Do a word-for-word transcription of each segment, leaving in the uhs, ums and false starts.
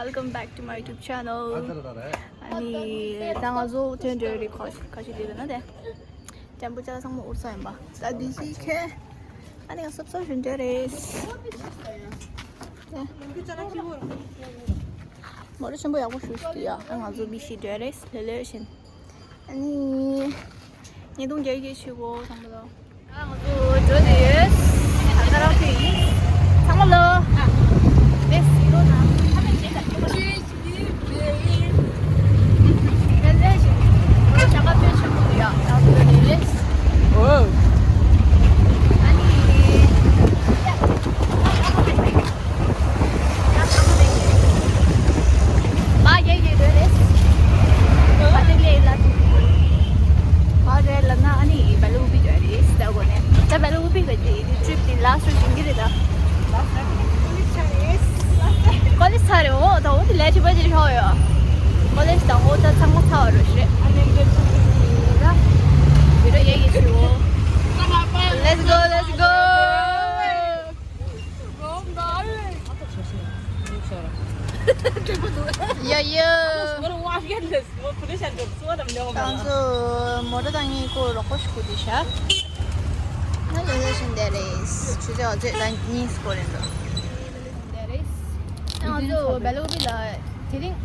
Welcome back to my YouTube channel. ཨ་ནི་ད་ང་ཚོ་ཐོན་འགྲོ་རེད། ཁ་ཁ་ཤས་དེ་ལ་ན་དེ་ཏེམ་པུ་ཅ་ཚང་མ་འུར་ས་ཡིན་པ། ད་དེ་ཞིག་ཁེ། ཨ་ནི་ང་སོབ་སོབ་བཞིན་འགྲོ་རེད། མོ་ར་ཆེན་པོ་ཡག་པོ་ཞུ་ཞུ་ཡ། ཨ་ང་ཚོ་མི་ཤི་འགྲོ་རེད། ལེ་ལེ་བཞིན། ཨ་ནི། ཉེས་རྡུང་རྒྱག་གི་ཆུ་བོ་ཚང་མ་ལོ། ང་ཚོ་འགྲོ་དུས་ད་ག་རང་ཕེབས་ཡིན། ཚང་མ་ལོ། ལེས་ཡིན་ལོ་ན། ཨོ། མ་རྒྱལ་རྒྱལ་འདོད་རེད། མ་དེ་ལས་ལ། མ་རེད་ལ་ན་ཨ་ནི་བེ་ལུ་བི་འདོད་རེད་ཟེར་གོ་ནས། ད་བེ་ལུ་བི་གི་དེ་ཊི་རིབ་དེ་ལ་སི་ཊི་ཡིན་གྱི་རེད་ད། ཀོ་ལེཇ་ཚར་རེད། འོ་ད་འོ་དེ་ལས་བྱེད་པ་ཅིག་ཤོག་ཡོད། ཀོ་ལེཇ་དང་འོ་ད་ཚང་མ་ཚར་བ་རེད་ཤི་རེད། ཨ་ནི་འདོད་ཚུལ་དེ་ད། བི་ཌི་ཡོ་ཡེ་གི་ཞུ། Let's go, let's go. ཡ་ཡ། ང་ཚོ་མོ་ཊ་དང་གཉིས་ཀོ་རོགས་པ་ཞིག་གོ་དེ་ཤ། ང་ལོ་ལོ་བཞིན་དེ་རེད། ཆུ་ཚོད་ཚོད་ད་གཉིས་སྐོར་རེད་འདུག་ང་ཚོ་བེ་ལུ་བི་ལ་དེ་རིང་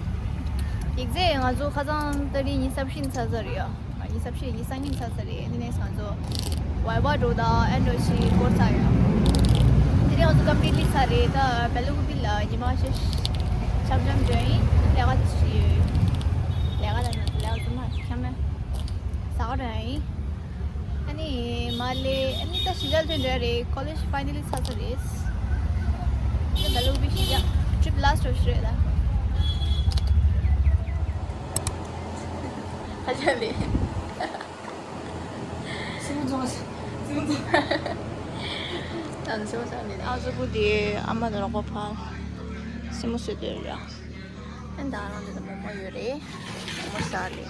ཡིག་ཚད་ང་ཚོ་ཁ་སང་ཏ་རིག་ཉི་ཤུ་རྩ་བཞི་ཚར་ཚར་རེད་ཡ། ཉི་ཤུ་རྩ་བཞི་ཉི་ཤུ་རྩ་གཉིས་ཚར་ཚར་རེད། དེ་ནས་ང་ཚོ་ཝའི་ཝ་འགྲོ་དང་ཨེ་འགྲོ་ཞིག་སྐོར་ཚར་ཡ། དེ་རིང་ང་ཚོ་ཀམ་པི་ལི་ཚར་རེད། ད་བེ་ལུ་བི་ལ་ཉི་མ་ཤས་འཆམ་འཆམ་འགྲོ་ཡིན། ལས་ཀ་ཞིག་ལས་ཀ་ལ་ན་ལས་ཀ་ཚོ་མ་ཁྱམས་ས་ག་ར་ཡིན། ཨ་ནི་མ་ལེ་ཨ་ནི་ད་ཕྱི་རྒྱལ་དུ་འགྲོ་རེད། ཀོ་ལེཇ་ཕའི་ནལ་ལི་ཚར་ཚར་རེད། ད་ད་ལོ་བི་ཕྱི་རྒྱལ་ཊི་རིབ་ལ་སི་ཊི་རེད་ད། ཧ་ཅང་ལེ། སིམ་ཙོང་། སིམ་ཙོང་། ད་སིམ་ཙོང་ལེ། ཨ་ཟུ་བུ་དེ་ཨ་མ་དང་རོགས་པ་ཕར་སིམ་མོ་བཟོས་དེ་རེད། ཨ་ད་རང་དེ་ད་མོག་མོག་ཡོད་རེད། མོག་མོག་ཟ་ལེ།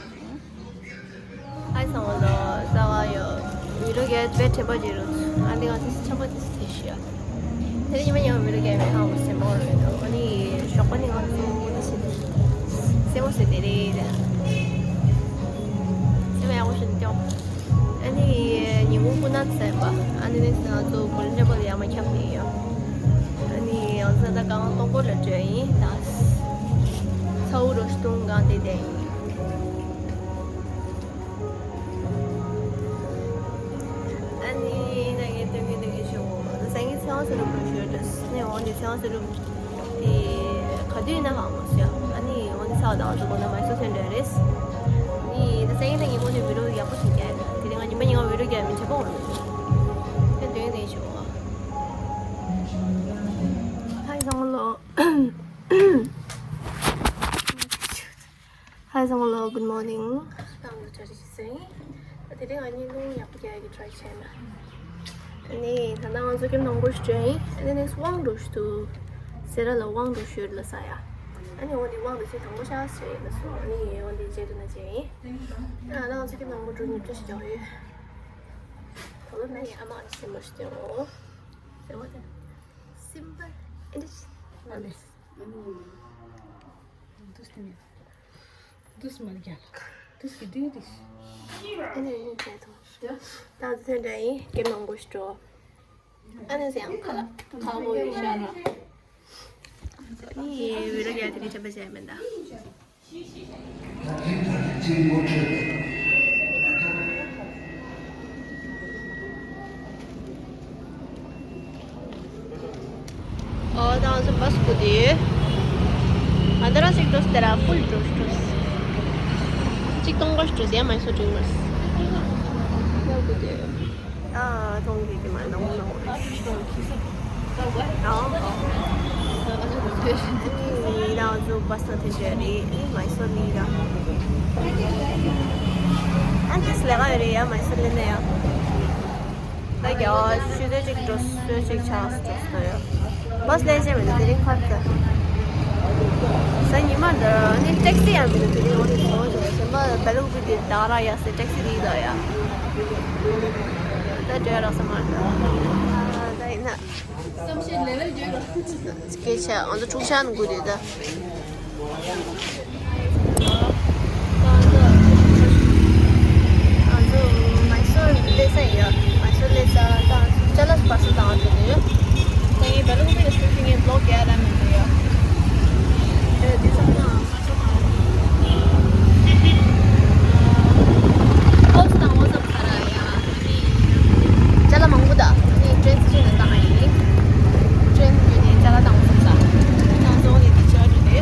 ཨའི་སང་བ་ལོ་ཟ་བ་ཡོད། བི་ཌི་ཡོ་རྒྱག་དཔེ་དྲན་པ་བརྗེད་རུང་། ཨ་འདི་ང་ཚོ་ཆམ་པ་དེ་ཚོ་དེ་ཤི་ཡ། དེ་ནས་ཉི་མ་ཡང་བི་ཌི་ཡོ་རྒྱག་མེད་ཧ་མོ་སེམས་པ་རེད་དོ། ཨ་ནི་ཞོགས་པ་ནི་ང་ཚོ་དེ་ཚོ་སེམས་པ་སེ་དེ་རེད། སེམས་པ་ཡག་པོ་ཞིག་སྐྱོ། ཨ་ནི་ཉིན་གུང་སྐུ་ན་ཚ་ཡིན་པ། ཨ་ནི་ནས་ང་ཚོ་གོ་ལ་འདྲ་པོ་ལ་ཡང་མ་ཁྱབ་ནས་ཡོད། ཨ་ནི་ང་ཚོ་ད་གང་སྟོང་སྐོར་ལ་འགྲོ་ཡིན་ད། ཚ་བོ་རོ་ཤི་ཏུང་གང་དེ་དེ་ཡིན། ཨ་ནི་ད་ངས་སྟོན་གི་སྟོན་གི་ཞུ། ད་སང་ཉིན་ཚེ་དབང་ཚེ་རིང་འགྲོ་ཞུ་འདྲ། ནས་འོང་དེ་ཚེ་དབང་ཚེ་རིང་དེ་ག་དུས་ཡིན་ན་ཧ་མ་སོང་། ཨ་ནི་འོང་དེ་ཚ་བ་དང་ཚོ་གོ་ན་མ་སོ་ཐོན་འདྲ་རེད། ནི་ད་སང་ཉིན་ད་ངས་འོང་དེ་བི་ཌི་ཡོ་ཡག་པོ་ཞིག་རྒྱག་དེ་རིང་ང་ཉི་མ་ཉི་མ་བི་ཌི་ཡོ་རྒྱག་མི་བྱེད་པ་འོང་། ད་སྟོན་གི་སྟོན་གི་ཞུ། ཧའི་ཚང་མ་ལོ། Hi ཚང་མ་ལོ། Good morning. ང་ཚོ་གྲ་སྒྲིག་བྱས་ཡིན། དེ་རིང་ང་གཉིས་རླུང་ཡག་པོ་རྒྱག་གི་try བྱས་ན། ཨ་ནི་ད་ལྟ་ང་ཚོ་ཀེམ་ནང་སྒོ་ཞིག་བྱས་ཡིན། ཨ་ནི་next དབང་འགྲོ་ཞུ་དུ། སེ་ར་ལ་དབང་འགྲོ་ཞུ་ལ་ས་ཡ། ཨ་ནི་འོ་དེ་དབང་འགྲོ་ཚེ་དང་པོ་ཤ་ཟེར་ལ་སོ། ཨ་ནི་འོ་དེ་རྗེས་དུ་ན་བྱས་ཡིན། ཨ་ད་ང་ཚོ་ཀེམ་ནང་སྒོ་འགྲོ་ཉིན་བཅུ་ཞིག་རྒྱག་ཡོད། ད་ལོ་ན་ཡི་ཨ་མ་ཨ་ཅེ་སེ་མོ་ཞིག་སྟོན་འོ། སེ་མོ་དེ། Simple and it's honest. དུས་དེ་ནས་དུས་མ་རྒྱལ། དུས་ཀྱི་དུས་དེ། ཨ་ནི་ཡིན་ཅེས་དང་། ད་ཚོད་འདྲ་ཡིན་ཀེམ་ནང་སྒོ་ཞིག་འགྲོ། ཨ་ནི་ཟེར་ཡང་ཁ་ལག་ཁ་བོ་ཡིན་ཤ་ར། ཨ་ནི་བི་ཌི་ཡོ་རྒྱག་དེ་ནི་དྲན་པ་བྱས་མེད་ད། ཨོ་ད་ང་ཚོ་བྷ་སི་སྒུག་དེ་ཡོད། ཨ་ད་རང་ཚིག་འགྲོ་སྟེ་ར་ཕུལ་འགྲོ་འགྲོ། གཅིག་སྟོང་པ་འགྲོ་ཟེར་མ་སོ་འགྲིག་མ་སོ། ཡག་སྒུག་དེ་ཡོད། ཨ་ཐོང་གི་དེ་མ་ནོར་ནོར་རེད། ཨ་ཨ་ཨ་ནི་ད་ང་ཚོ་བྷ་སི་ན་ཐོན་བྱས་རེད། ཨ་ནི་མ་སོ་ནི་ར། ཨ་ཏིས་ལས་ཀ་ཡོད་རེད་ཡ། མ་སོ་ལེན་ན་ཡ། ད་རྒྱ་བ་ཆུ་ཚོད་གཅིག་འགྲོ་ཆུ་ཚོད་གཅིག་ཆགས་སུ་འགྲོ་སོ་ཡ། བྷ་སི་ལེན་ཤེས་མི་འདུག་དེ་རིང་ཁ་ཚ། གཟའ་ཉི་མ་འདི་ནི་ཊེག་སི་ཡང་མི་འདུག་དེ་རིང་འོ་དེ་ཚོ་ཞེས་གཞན་པ་བེ་ལུག་པི་དེ་ད་ར་ཡ་སེ་ཊེག་སི་དེ་ད་ཡ། ད་འདྲ་རག་ས་མ་འདུག་ད་ཡིན་ན། སྐད་ཆ་ང་ཚོ་འཁྲུག་ཆ་ནི་དགོས་དེ་ད། ང་ཚོ་མའི་སོར་སླེབས་ས་ཡིན། མའི་སོར་སླེབས་ས་དང་ཅ་ལག་པར་སེལ་བཏང་བ་འགྲོ་གི་ཡོད། ད་ངས་བལ་ལུག་པའི་སུ་ཞིག་ངས་བློག་རྒྱག་ལ་མི་འདུག་ཡ། འདི་ཚང་མ་ཀོབ་སི་དང་འོ་ཙམ་ས་ར་ཡ། ཅ་ལག་མང་པོ་དང་ནི་ཊེན་སི་ཊེ་ཤན་ནས་བཏང་ཡིན། ཊེན་ཡོད་ནས་ཅ་ལག་བཏང་སོང་ས། ང་ཚོ་ནི་དེ་ཆེ་བ་འགྲོ་དེ།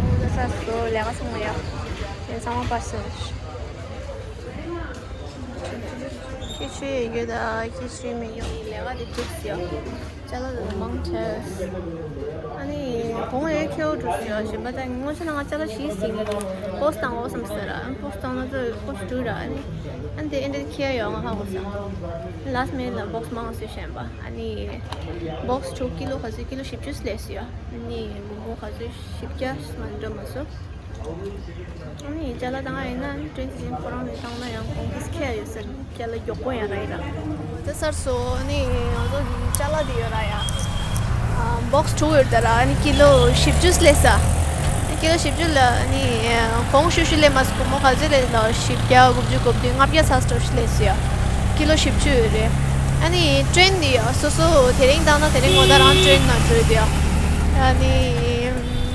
འོ་ད་ས་སོ་ལས་ཀ་སོང་མ་ཡ། དེ་ཚང་མ་པར་སེལ། ཁྱི་ཆུ་ཡོད་རྒྱུ་དང་ཁྱི་ཆུ་མེད་རྒྱུ། ལས་ཀ་དེ་གྲུབ་ཟིན། ཅ་ལག་དེ་མང་ཆེ། ཨ་ནི་གོང་ཡོད་ཁྱེའུ་གྲུབ་ཟིན་ཞིམ་པ་དང་སྔོན་ཆད་ལ་ང་ཅ་ལག་ཞིག་ཟིན་གི་ཀོབ་སི་དང་འོ་ཙམ་ཟེར་ར། ཀོབ་སི་དང་ང་ཚོ་ཀོབ་སི་དྲུག་ར། ཨ་ནི་ཨ་ནི་དེ་ཨེ་འདྲ་ཁྱེར་ཡོང་ང་ཧ་གོ་ས། ལཱ་སི་ཊི་མི་ནིཊ་ལ་བོག་སི་མང་ཟིན་ཞིམ་པ། ཨ་ནི་བོག་སི་དྲུག་ཀི་ལོ་ག་ཚོད་ཀི་ལོ་བཞི་བཅུ་སླེབས་ཟིན། ཨ་ནི་མི་མོ་ག་ཚོད་བཞི་བརྒྱ་ང་འགྲོ་མ་སོང་། ཨ་ནི་ཅ་ལག་བཏང་ཡ་ཡིན་ན་ཨ་ནི་ཊེན་སི་ཊེ་ཤན་ཁོ་རང་ནས་བཏང་ན་ཡང་གོང་གི་ཁྱད་ཡོད་ས་རེད། ཅ་ལག་མགྱོགས་པོ་ཡང་རག་ཡིན་ར། དེ་ཚར་སོང་། ཨ་ནི་ང་ཚོ་ཅ་ལག་དེ་ཡོད་ར་ཡ། ཨ་བོག་སི་དྲུག་ཡོད་ད་ར། ཨ་ནི་ཀི་ལོ་བཞི་བཅུ་སླེབས་ས། ཀི་ལོ་བཞི་བཅུ་ལ་ཨ་ནི་གོང་ཤུ་ཤུ་སླེབས་མ་སོང་། གོང་མོ་ག་ཚོད་སླེབས་ལ་བཞི་བརྒྱ་དགུ་བཅུ་གོ་བདུན་ལྔ་བརྒྱ་ཚ་སྟོར་སླེབས་སོང་ཡ། ཀི་ལོ་བཞི་བཅུ་ཡོད་རེད། ཨ་ནི་ཊེན་དེ་ཡ་སོ་སོ་དེ་རིང་བཏང་ན་དེ་རིང་ངོ་ད་རང་ཊེན་ནང་འགྲོ་ཡོད་དེ་ཡ། ཨ་ནི།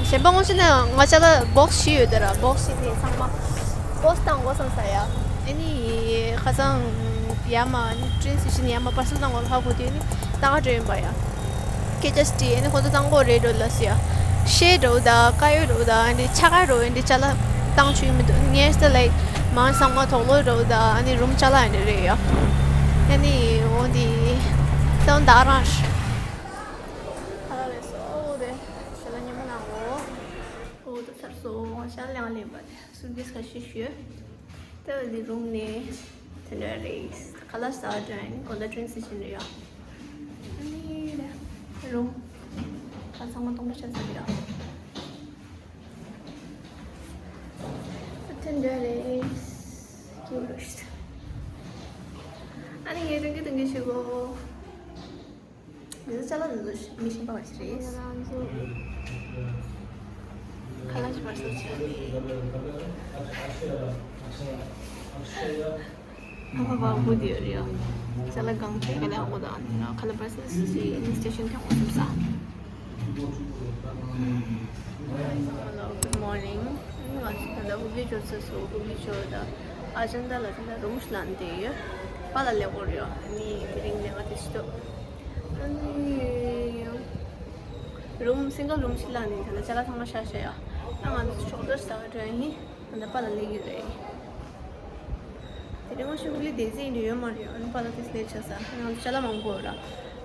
གཞན་པ་ངོ་ཤེས་ན་ང་ཅ་ལག་བོག་སི་བཞི་ཡོད་དེ་ར། བོག་སི་བཞི་ནས་ཚང་མ་ཀོབ་སི་དང་འོ་ཙམ་ས་ཡ། ཨ་ནི་ཁ་སང་ཡ་མ་ཨ་ནི་ཊེན་སི་ཊེ་ཤན་ཡ་མ་པར་སེལ་བཏང་གོ་ལ་ཧ་གོ་དེ་ནི་ད་ག་འགྲོ་ཡིན་པ་ཡ། སྐད་ཆ་དྲིས། ཨ་ནི་ཁོ་ཚོ་བཏང་གོ་རེད་འགྲོ་ལ་ཟེར་ཡ། ཤེས་འགྲོ་ད་ཀ་ཡོད་འགྲོ་ད་ཨ་ནི་ཆ་ག་འགྲོ་ཨ་ནི་ཅ་ལག་བཏང་ཆུག་མི་འདུག་ངས་ད་ལའིག་མང་ཚང་མ་དོག་ལོ་འགྲོ་ད་ཨ་ནི་རུམ་ཅ་ལག་ཨ་ནི་རེད་ཡ། ཨ་ནི་འོ་འདི་ད་ད་རང་ཁ་ལ་རེད་སོ་འོ་དེ་ཞེ་ལ་ཉི་མ་ནང་འོ། འོ་ད་ཚར་སོང་། ང་ཞལ་ལས་ལེན་པ་དེ་སུ་ཀེས་ཁ་ཤས་ཞུས། ད་འདི་རུམ་ནས་དེ་འདྲ་རེད། ཁ་ལག་ཟ་འགྲོ་ཡིན། གོ་ལ་ཊེན་སི་ཊེ་ཤན་རེད་ཡ། ཨ་ནི་རུམ་ཁ་ཚང་མ་སྟོང་པ་ཆགས་ཚར་ཡ། དེ་འདྲ་རེད། ཁྱེད་རང་ཨ་ནི་ངས་དྲན་གི་དྲན་གི་བྱེད་གོ། འདི་ཚོ་ཅ་ལག་འདི་ཚོ་མི་ཤེས་པ་བ་ཞིག་རེད། ང་རང་ཚོ་ཁ་ལག་ཅིག་པར་སེལ་བྱས་ནས། ཨ་ཕ་བ་བུ་དེ་ཡོད་རེད་ཡ། ཅ་ལག་གང་ཁྱེད་ཀ་ལས་འོ་དང་ཁ་ལག་པར་སེལ་སི་སི་ཨིན་སི་ཊེ་ཤན་ཐེངས་འོ་སུམ་ས། Hello, good morning. ང་ཚོ་ད་ལྟ་ཧུ་པི་འབྱོར་ཚར་སོང་། ཧུ་པི་འབྱོར་ད་ཨ་ཇན་ད་ལ་ད་ལྟ་རུམ་ཞིག་ལ་འདི་ཡོད། པཱ་ལགས་ལས་འགོར་ཡོད། ཨ་ནི་དེ་རིང་ལས་ཀ་དེ་ཞིག་འདུག་ཨ་ནི་རུམ་སིང་གལ་རུམ་ཞིག་ལ་ནི་ད་ལྟ་ཅ་ལག་ཚང་མ་བཞག་བཞག་ཡོད། ཨ་ང་ཚོ་ཆོག་ཏོ་ཞིག་ད་ག་འགྲོ་ཡ་ཡིན། ད་ལྟ་པཱ་ལགས་སླེབས་ཀྱི་རེད། དེ་རིང་ང་ཤུགས་ལས་བདེ་ཚིག་འདྲ་ཡོད་མ་རེད། ཨ་ནི་པཱ་ལགས་དེ་སླེབས་ཆགས་ས། ང་ཚོ་ཅ་ལག་མང་པོ་ཡོད་ར།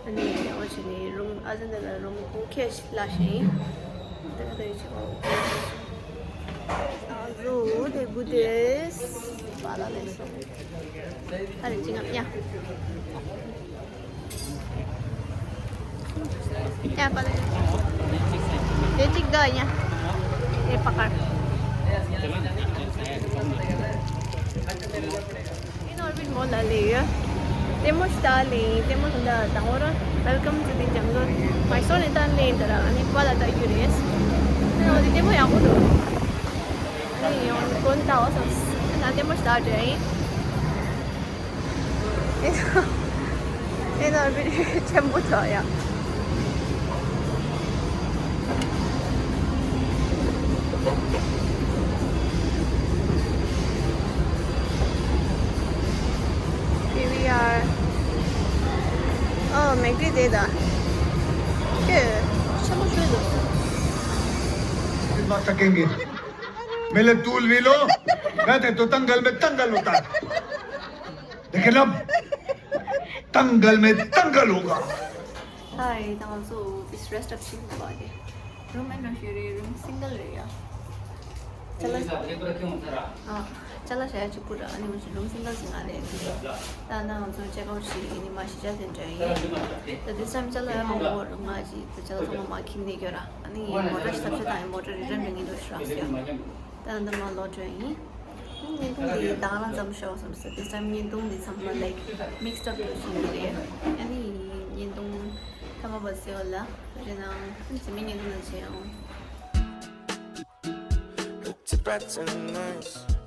ཨ་ནི་ཡང་བ་བྱས་ནས་རུམ་ཨ་ཟན་དེ་ལ་རུམ་གོང་ཁེ་ཞིག་ལ་ཞིང་། དེ་ག་དེ་ཡོད་ཆེ་གོ། ཨ་ཟོ་དེ་གུ་དེ་པཱ་ལགས་སླེབས་སོང་། ཨ་རེ་ཅི་ང་ཡ། ཡ་པཱ་ལགས། དེ་གཅིག་ད་ཡ། དེ་པ་ཀར། ཨིན་ཨོར་བིཊ་མོལ་ལ་སླེབས་ཡོད། ལྟད་མོ་ཞིག་ལྟ་ལེ་ཡིན། ལྟད་མོ་དེ་འདྲ་དང་པོ་ར་Welcome to the Jungle། མའི་སོར་ནས་ལྟ་ལེ་ཡིན་ད་ར། ཨ་ནི་པཱ་ལགས་ལྟ་རྒྱུ་རེད། ཨ་ནི་འོ་དེ་ལྟད་མོ་ཡག་པོ་འདུག་ཨ་ནི་ཡང་གོན་ལྟ་བ་སོང་། ཨ་ནི་ལྟད་མོ་ཞིག་ལྟ་འགྲོ་ཡིན། ཨེ་ནོར་བི་ཆེན་པོ་ཐོག་ཡ། Here we are. Oh, མེག་ཌི་དེ་ད། ཀེ། ཆེན་པོ་ཤོས་འདུག་མི་ལ་ཏུལ་བི་ལོ། ང་དེ་ཏོ་ཏང་གལ་མེད་ཏང་གལ་ལོ་ཏང་། དེ་གལ་ལམ། ཏང་གལ་མེད་ཏང་གལ་ལོ་ག Hi, ད་ང་ཚོ་is rest up ཞིག་འདུག་པ་དེ། རུམ་མེད་འགྲོ་ཤེས་རེད། རུམ་སིང་གལ་རེད་ཡ། ཅ་ལག་ཨ། ཅ་ལག་བཞག་ཡ་གཅིག་པུ་ར། ཨ་ནི་ང་ཚོ་རུམ་སིང་གལ་ཅིག་ང་རེད། ད་ནང་ང་ཚོ་ཅེག་ཨའུཊ་བྱས། ཨ་ནི་མ་གཞིས་ཆགས་དེ་འདྲ་ཡིན། ད་དེ་ཙམ་ཅ་ལག་ཡ་མང་པོ་རུམ་ང་ཅིག་ད་ཅ་ལག་ཚང་མ་མ་འཁྱེར་ནས་ཡོད་ར། ཨ་ནི་མོ་ཊ་ཞིག་ཐབས་ཤེས་བཏང་ཡིན། མོ་ཊ་རི་ཊརན་འགྲོ་ངེས་འདུག་ཞུ་ར་ཟེར། ད་འདི་མ་ལོག་འགྲོ་ཡིན། བརྙན་ཐུང་འདི་དང་རང་ཙམ་ཤོག་བསམ་སོང་། དེ་ཙམ་བརྙན་ཐུང་འདི་ཚང་མ་like mixed up ཡོད་བཞིན་རེད། ཨ་ནི་བརྙན་ཐུང་ ཐ་མ་བ་སེ་བ་ལ་རེ་ནང་ཚེ་མི་ཉིན་ལ་བྱེད་ཡོང་། Look to brighten eyes.